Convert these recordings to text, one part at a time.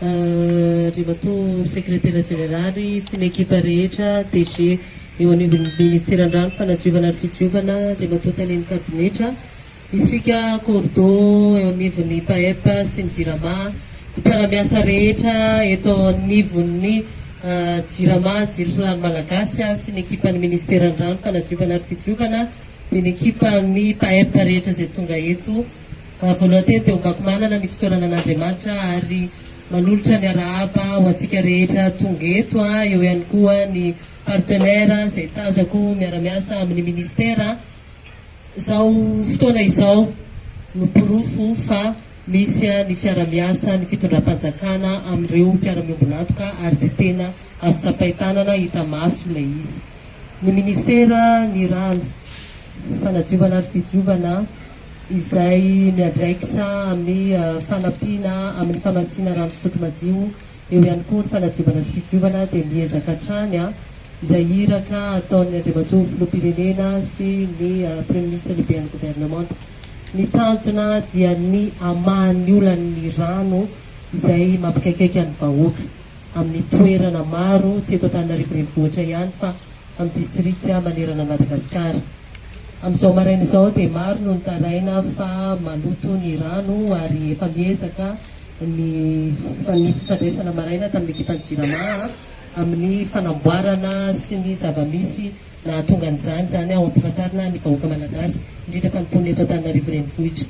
Andriamatoa Sekretera Jeneraly sy ny ekipa rehetra, DG eo anivon'ny Ministeran'ny Rano, Fanadiovana ary Fidiovana, Andriamatoa Talen'ny Kabinetra, isika Cordo eo anivon'ny PAEP sy ny Jirama, ny mpiara-miasa rehetra eto anivon'ny Jirama, Jiro sy Rano Malagasy, sy ny ekipan'ny Ministeran'ny Rano, Fanadiovana ary Fidiovana, dia ny ekipan'ny PAEP rehetra izay tonga eto. Voalohan-teny dia ombako manana ny fisaorana an'Andriamanitra ary manolotra ny arahaba ho antsika rehetra tonga eto, eo ihany koa ny partenaire izay tazako miara-miasa amin'ny ministera. Izao fotoana izao no porofo fa misy ny fiara-miasa ny fitondram-panjakana amin'ireo mpiara-miombon'antoka ary dia tena azo tsapain-tanana hita maso ilay izy. Ny ministera ny rano, fanadiovana ary fidiovana, izay miandraikitra amin'ny fanampiana amin'ny famatsiana rano fisotro madio, eo ihany koa ny fanadiovana sy fidiovana dia miezaka hatrany izay iraka ataon'ny Andriamatoa Filoham-pirenena sy ny Praiminisitra lehiben'ny governemanta. Ny tanjona dia ny hamaha ny olan'ny rano izay mampikaikaika ny vahoaka amin'ny toerana maro, tsy eto Antananarivo Renivohitra ihany fa amin'ny distrika manerana an'i Madagasikara. Amin'izao maraina izao dia maro no nitaraina fa maloto ny rano ary efa miezaka ny ny fifandraisana maraina tamin'ny ekipan'ny Jirama amin'ny fanamboarana sy ny zava-misy nahatonga an'izany izany ao ampahafantarina ny vahoaka Malagasy, indrindra fa ny mponina eto Antananarivo Renivohitra.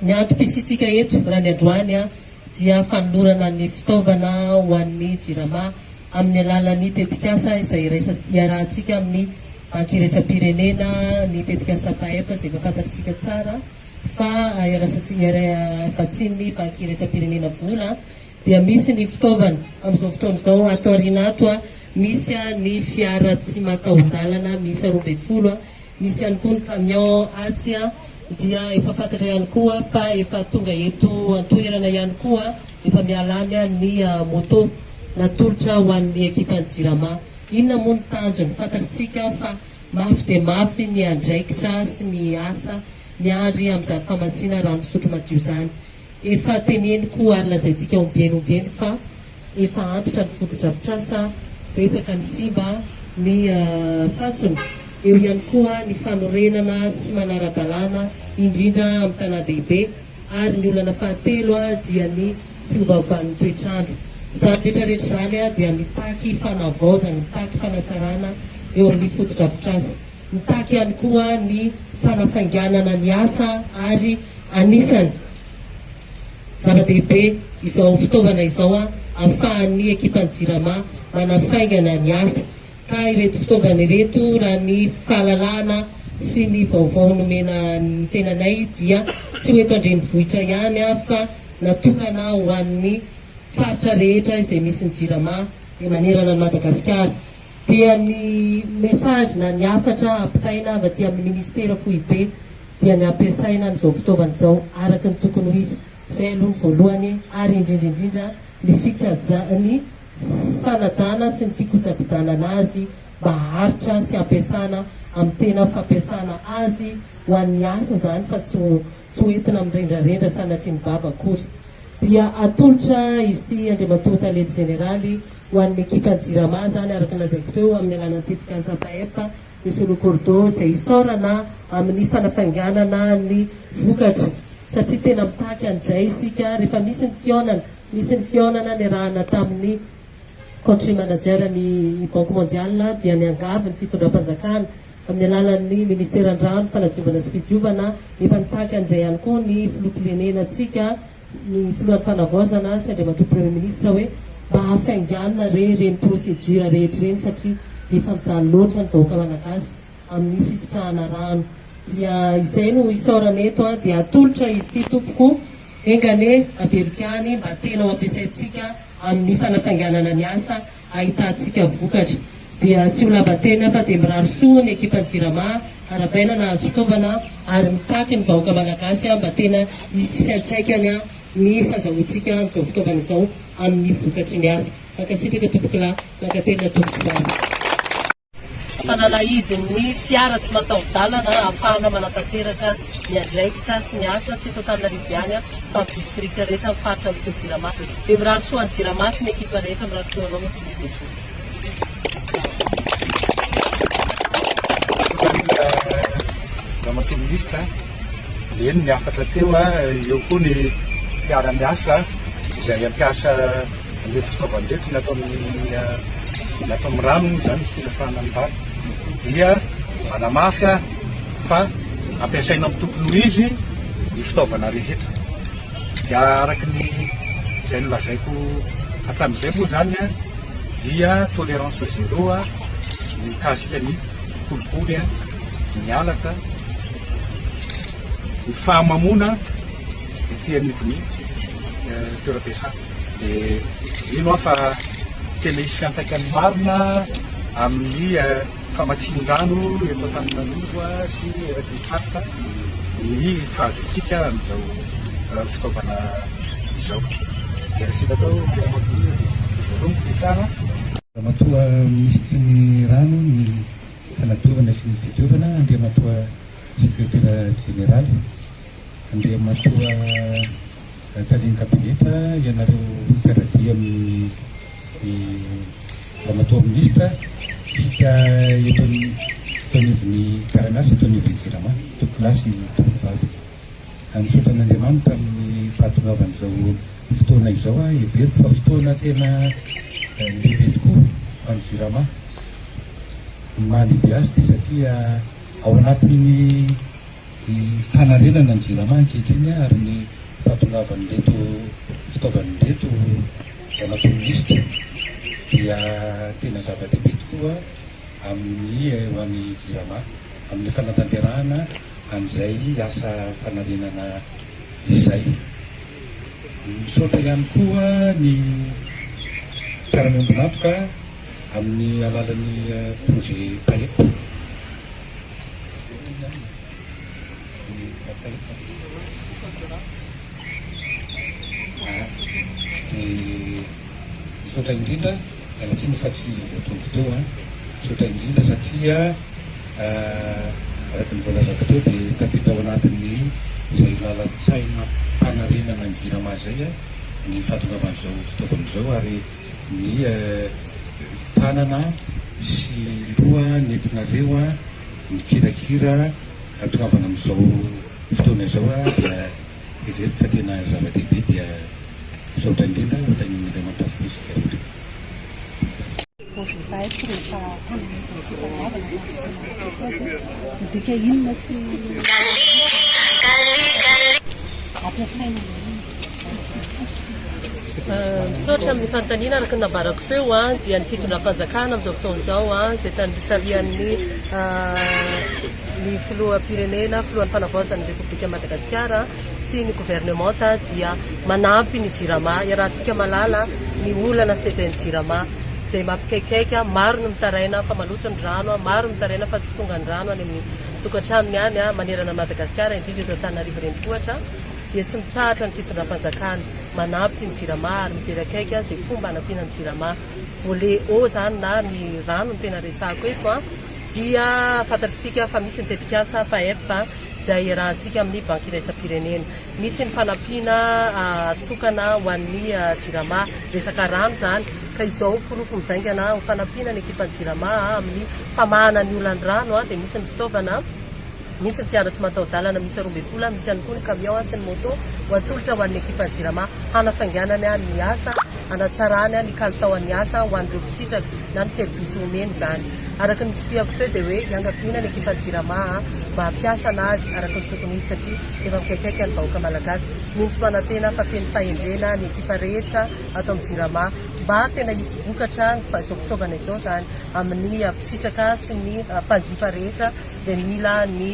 Ny antom-pisiantsika eto raha ny androany dia fanolorana ny fitaovana ho an'ny Jirama amin'ny alalan'ny tetikasa izay iarahantsika amin'ny Banky Iraisam-pirenena, ny tetikasa PAEP izay efa fantatritsika tsara fa vatsian'ny Banky Iraisam-pirenena vola dia misy ny fitaovana amin'izao fotoana izao ato aoriana ato misy ny fiara tsy mataho-dalana miisa 12. Misy ihany koa ny camion atsy dia efa fantatra ihany koa fa efa tonga eto an-toerana ihany koa efa miala any ny moto natolotra ho an'ny ekipan'ny Jirama. Inona moa ny tanjona? Fantatritsika fa mafy dia mafy ny andraikitra sy ny asa miandry amin'izany famatsiana rano fisotro madio izany. Efa teneniko ary lazaintsika ombieny ombieny fa efa antitra ny fotodrafitrasa, betsaka ny simba, ny fantsona, eo ihany koa ny fanorenana tsy manara-dalàna indrindra amin'ny tanàn-dehibe ary ny olana fahatelo dia ny fiovaovan'ny toetr'andro. Izany rehetra rehetra izany dia mitaky fanavaozana, mitaky fanatsarana eo amin'ny fotodrafitrasa. Mitaky ihany koa ny fanafainganana ny asa ary anisany zava-dehibe izao fitaovana izao ahafahan'ny ekipan'ny Jirama manafaingana ny asa ka ireto fitaovana ireto raha ny fahalalana sy ny vaovao nomena ny tenanay dia tsy ho eto an-drenivohitra ihany fa natokana ho an'ny faritra rehetra izay misy ny Jirama manerana an'i Madagasikara. Dia ny message na ny hafatra ampitaina avy aty amin'ny ministera foibe dia ny hampiasaina an'izao fitaovana izao araka ny tokony ho izy, izay aloha ny voalohany ary indrindra indrindra ny fikaja ny fanajana sy ny fikojakojanana azy mba haharitra sy hampiasana amin'ny tena fampiasana azy ho an'ny asa izany fa tsy ho tsy ho entina mirendrarendra sanatria ny vava akory. Dia atolotra izy ity Andriamatoa Tale Jeneraly Ho an'ny ekipan'ny Jirama izany, araka ny lazaiko teo, amin'ny alalan'ny tetikasa PAEP, ny Solocordo, izay isaorana amin'ny fanafainganana ny vokatra, satria tena mitaky an'izay isika rehefa misy ny fihaonana. Nisy ny fihaonana niarahana tamin'ny Country Manager ny Banque Mondiale dia niangavy ny fitondram-panjakana amin'ny alalan'ny Ministeran'ny Rano, Fanadiovana sy Fidiovana, efa nitaky an'izay ihany koa ny Filoham-pirenenantsika, ny filohan'ny fanavaozana sy Andriamatoa Premier Ministre hoe mba hafainganina re ireny procédure rehetra ireny satria efa mijaly loatra ny vahoaka Malagasy amin'ny fisitrahana rano. Dia izay no isaorana eto an, dia atolotra izy ity tompoko, enga anie averiko ihany mba tena ho ampiasaintsika amin'ny fanafainganana ny asa ahitantsika vokatra. Dia tsy ho lava teny aho fa dia mirary soa ny ekipan'ny Jirama, arahabaina nahazo fitaovana ary mitaky ny vahoaka Malagasy mba tena hisy fiantraikany ny fazahoantsika an'izao fitaovana izao amin'ny vokatry ny asa. Mankasitraka tompokolahy, mankatelina tompokovavy. Fanalahidin'ny fiara tsy mataho-dalana ahafahana manatanteraka miandraikitra sy miasa tsy eto Antananarivo ihany fa amin'ny distrika rehetra, amin'ny faritra misy ny Jirama. Dia mirary soa an'ny Jirama sy ny ekipa rehetra, mirary soa anao Monsieur le DG. Ramatoa Minisitra, eny ny hafatra teo, eo koa ny mpiara-miasa izay hampiasa an'ireto fitaovana ireto ny ato amin'ny ny ato amin'ny rano moa izany ny filafahana ny rano dia manamafy aho fa ampiasaina amin'ny tokony ho izy ny fitaovana rehetra dia araka ny izay nolazaiko hatramin'izay moa izany dia tolérance zéro ny mikasika ny kolikoly, ny halatra, ny fahamamoana ety anivon'ny toeram-piasana. Dia mino aho fa tena hisy fiantraikany marina amin'ny famatsian-drano eto Antananarivo sy eraky ny faritra ny fahazoantsika an'izao fitaovana izao. Dia resaka tao ny Ramatoa Minisitry ny Rano, ny Fanadiovana sy ny Fidiovana, Andriamatoa Sekretera Jeneraly, Andriamatoa Talen'ny Kabinetra, ianareo mpiara-dia amin'ny Ramatoa Minisitra, isika eto anivon'ny mpiara-miasa eto anivon'ny Jirama, tompokolahy sy tompokovavy. Misaotra an'Andriamanitra amin'ny fahatongavan'izao fotoana izao aho. Heveriko fa fotoana tena lehibe tokoa ho an'ny Jirama. Ny maha lehibe azy dia satria ao anatin'ny fanarenana ny Jirama ankehitriny ary ny fahatongavan'ireto fitaovana ireto Ramatoa Minisitra dia tena zava-dehibe tokoa amin'ny ho an'ny Jirama amin'ny fanatanterahana an'izay asa fanarenana izay. Misaotra ihany koa ny mpiara-miombon'antoka amin'ny alalan'ny projet PAEP. Dia misaotra indrindra, miala tsiny fa tsy voatondro teo an. Misaotra indrindra satria Araka ny voalazako teo dia tafiditra ao anatin'ny izay lalan-tsainam-panarenana ny Jirama izay ny fahatongavan'izao fitaovana izao ary ny tanana sy loha nentinareo nikirakira hahatongavana amin'izao fotoana izao dia heveriko fa tena zava-dehibe dia misaotra indrindra ho tahian'Andriamanitra avokoa isika rehetra. Projet PAEP rehefa tanan'ireo fitadiavana fa tsy tena mampiasa azy. Midika inona sy ampiasaina Misaotra amin'ny fanontaniana araka ny nambarako teo dia ny fitondram-panjakana amin'izao fotoana izao izay tarihan'ny ny filoham-pirenena, filohan'ny fanavaozana ny Repoblika Madagasikara sy ny governemanta dia manampy ny Jirama. Iarahantsika mahalala ny olana sedrain'ny Jirama izay mampikaikaika, maro ny mitaraina fa maloto ny rano, maro ny mitaraina fa tsy tonga ny rano any amin'ny tokantranony any manerana an'i Madagasikara, indrindra eto Antananarivo renivohitra, dia tsy mitsahatra ny fitondram-panjakana manampy ny Jirama ary mijery akaiky izay fomba hanampiana ny Jirama. Volet eau izany na ny rano no tena resahako eto dia fantatritsika fa misy ny tetikasa PAEP izay iarahantsika amin'ny Banky Iraisam-pirenena. Misy ny fanampiana atokana ho an'ny Jirama, resaka rano izany, ka izao porofo mivaingana ho fanampiana ny ekipan'ny Jirama amin'ny famahana ny olan'ny rano dia misy ny fitaovana, misy ny fiara tsy mataho-dalana miisa 12, misy ihany koa ny camion sy ny moto ho atolotra ho an'ny ekipan'ny Jirama hanafainganany ny asa, hanatsarany ny kalitaon'ny asa ho an'ireo mpisitraka na ny servisy omeny izany. Araka ny notsipihako teo dia hoe iangaviana ny ekipan'ny Jirama mba hampiasana azy araka ny tokony ho izy satria efa mikaikaika ny vahoaka malagasy. Mino sy manantena fa feno fahendrena ny ekipa rehetra ato amin'ny Jirama mba tena hisy vokatra izao fitaovana izao izany amin'ny mpisitraka sy ny mpanjifa rehetra izay mila ny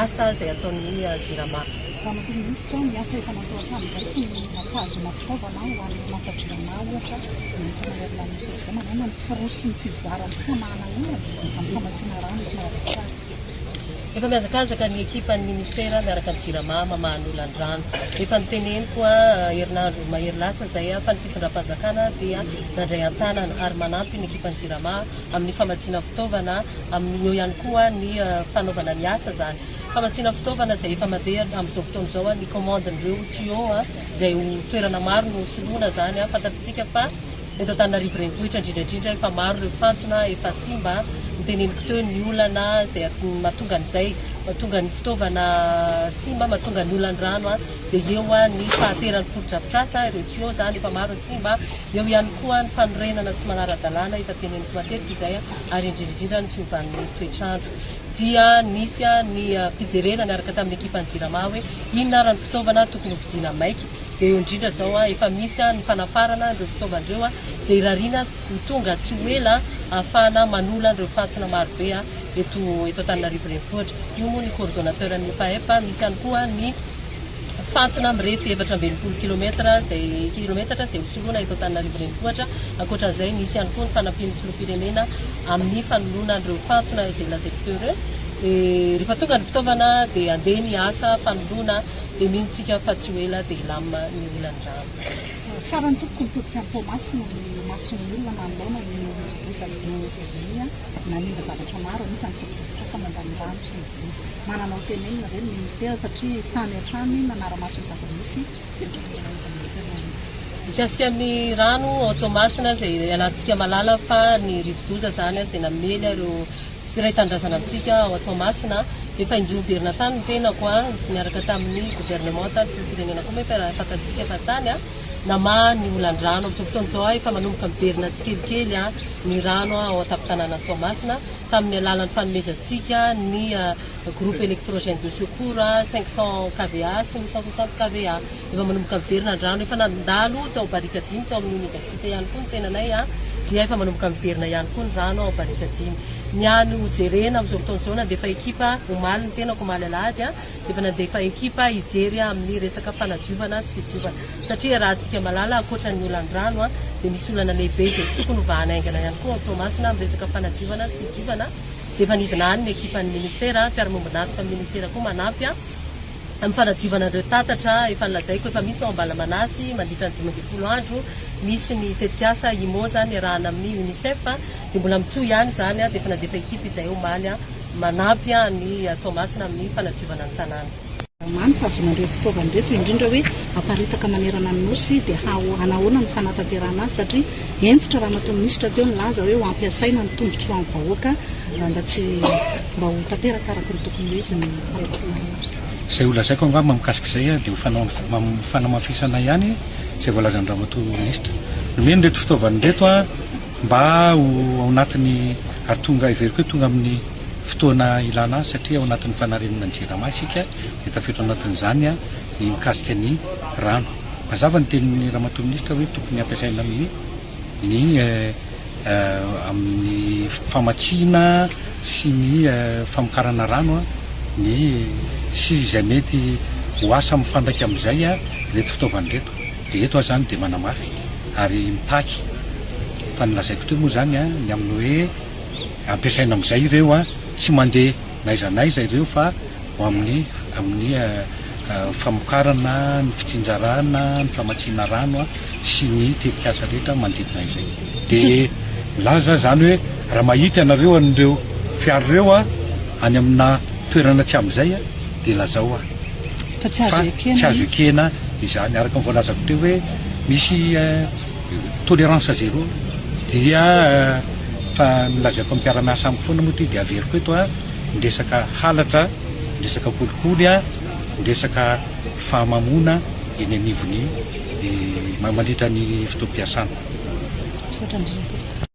asa izay ataon'ny Jirama. Ramatoa Minisitra, ny asa efa natao hatramin'izay sy ny fahazoana fitaovana ho an'ny orinasa Jirama ohatra ny entana herinaratra izao, manahoana ny firoso sy ny fivoaran'ny famahana olana amin'ny famatsiana rano eto Madagasikara? Efa mihazakazaka ny ekipan'ny ministera miaraka amin'ny Jirama mamaha ny olan'ny rano. Efa noteneniko herinandro mahery lasa izay fa ny fitondram-panjakana dia nandray an-tanana ary manampy ny ekipan'ny Jirama amin'ny famatsiana fitaovana, amin'ny eo ihany koa ny fanaovana ny asa izany. Famatsiana fitaovana izay efa mandeha amin'izao fotoana izao ny commande-n'ireo tuyaux izay ho toerana maro no hosoloina izany. Fantatsika fa eto Antananarivo Renivohitra indrindra indrindra efa maro ireo fantsona efa simba. Noteneniko teo ny olana izay mahatonga an'izay, mahatonga ny fitaovana simba, mahatonga ny olan'ny rano dia eo ny fahateran'ny fotodrafitrasa, ireo tuyaux izany efa maro ny simba. Eo ihany koa ny fanorenana tsy manara-dalàna efa teneniko matetika izay ary indrindra indrindra ny fiovan'ny toetr'andro. Dia nisy ny fijerena niaraka tamin'ny ekipan'ny Jirama hoe inona ary ny fitaovana tokony hovidiana maika. Dia eo indrindra izao efa misy ny fanafarana ireo fitaovana ireo izay irariana ho tonga tsy ho ela ahafahana manola an'ireo fantsona marobe eto eto Antananarivo Renivohitra. Io moa ny coordonnateur ny PAEP. Misy ihany koa ny fantsona mirefy 64 kilomètre izay kilometatra izay hosoloina eto Antananarivo Renivohitra. Ankoatra an'izay nisy ihany koa ny fanampian'ny filoham-pirenena amin'ny fanoloana an'ireo fantsona izay lazaiko teo ireo. Dia rehefa tonga ny fitaovana dia handeha ny asa fanoloana dia mino tsika fa tsy ho ela dia hilamina ny olan'ny rano. Farany tompoko mitodika any Toamasina ny mason'ny olona manoloana iny rivodoza iny nanimba zavatra maro anisan'ny fotodrafitrasa momba ny rano sy ny jiro. Manana ho tenenina ve ny ministera satria tany hatrany nanara-maso ny zava-misy eto amin'ny Mikasika ny rano ao Toamasina izay iarahantsika mahalala fa ny rivodoza izany izay namely ireo mpiray tanindrazana amintsika ao Toamasina. Efa indroa niverina tany ny tenako niaraka tamin'ny governemanta, ny filoham-pirenena koa moa efa fantatsika fa tany namaha ny olan-drano. Amin'izao fotoana izao efa manomboka miverina tsikelikely ny rano ao an-tampon-tanànan'i Toamasina tamin'ny alalan'ny fanomezantsika ny groupe électrogène de secours 500 kVA sy ny 160 kVA. Efa manomboka miverina ny rano, efa nandalo tao Barikadimy tao amin'ny oniversite ihany koa ny tenanay dia efa manomboka miverina ihany koa ny rano ao Barikadimy. Ny hany ho jerena amin'izao fotoana izao nandefa ekipa omaly ny tenako omaly alahady efa nandefa ekipa hijery amin'ny resaka fanadiovana sy fidiovana satria raha antsika malala ankoatra ny olan'ny rano dia misy olana lehibe izay tokony ho vahana haingana ihany koa ao Toamasina amin'ny resaka fanadiovana sy fidiovana dia efa nidina any ny ekipan'ny ministera, mpiara-miombon'antoka amin'ny ministera koa manampy. Amin'ny fanadiovana ireo tatatra efa nolazaiko efa misy ao Ambalamanasy mandritra ny 15 andro misy ny tetikasa IMOZA niarahana amin'ny UNICEF dia mbola mitohy ihany izany dia efa nandefa ekipa izahay omaly manampy an'i Toamasina amin'ny fanadiovana ny tanàna. Mamaha ny fahazoana ireo fitaovana ireto indrindra hoe aparitaka manerana ny Nosy dia hanahoana ny fanatanterahana azy satria hentitra Ramatoa Minisitra teo nilaza hoe ho ampiasaina ny tombontsoan'ny vahoaka mba tsy mba ho tanteraka araka ny tokony ho izy ny famatsiana. Izay ho lazaiko angamba mikasika izay dia ho fanamafisana ihany izay voalazan'i Ramatoa Minisitra. Nomena ireto fitaovana ireto mba ho ao anatin'ny ary tonga heveriko hoe tonga amin'ny fotoana ilana azy satria ao anatin'ny fanarenana ny Jirama isika dia tafiditra ao anatin'izany ny mikasika ny rano. Mazava ny tenin'ny Ramatoa Minisitra hoe tokony hampiasaina amin'ny ny amin'ny famatsiana sy ny famokarana rano ny sy izay mety ho asa mifandraika amin'izay ireto fitaovana ireto. Dia eto aho izany dia manamafy ary mitaky fa ny lazaiko teo moa izany ny amin'ny hoe ampiasaina amin'izay ireo, tsy mandeha n'aiza n'aiza ireo fa ho amin'ny amin'ny famokarana, ny fitsinjarana, ny famatsiana rano sy ny tetikasa rehetra manodidina izay. Dia milaza aho izany hoe raha mahita ianareo an'ireo fiara ireo any amina toerana tsy amin'izay dia lazao aho Fa tsy azo fa ekena tsy azo ekena izany. Araka ny voalazako teo hoe misy tolérance zéro dia fa nolazaiko amin'ny mpiara-miasa amiko foana moa ity dia averiko eto ny resaka halatra, ny resaka kolikoly, ny resaka fahamamoana eny anivon'ny mandritra ny fotoam-piasana. Misaotra indrindra tompoko.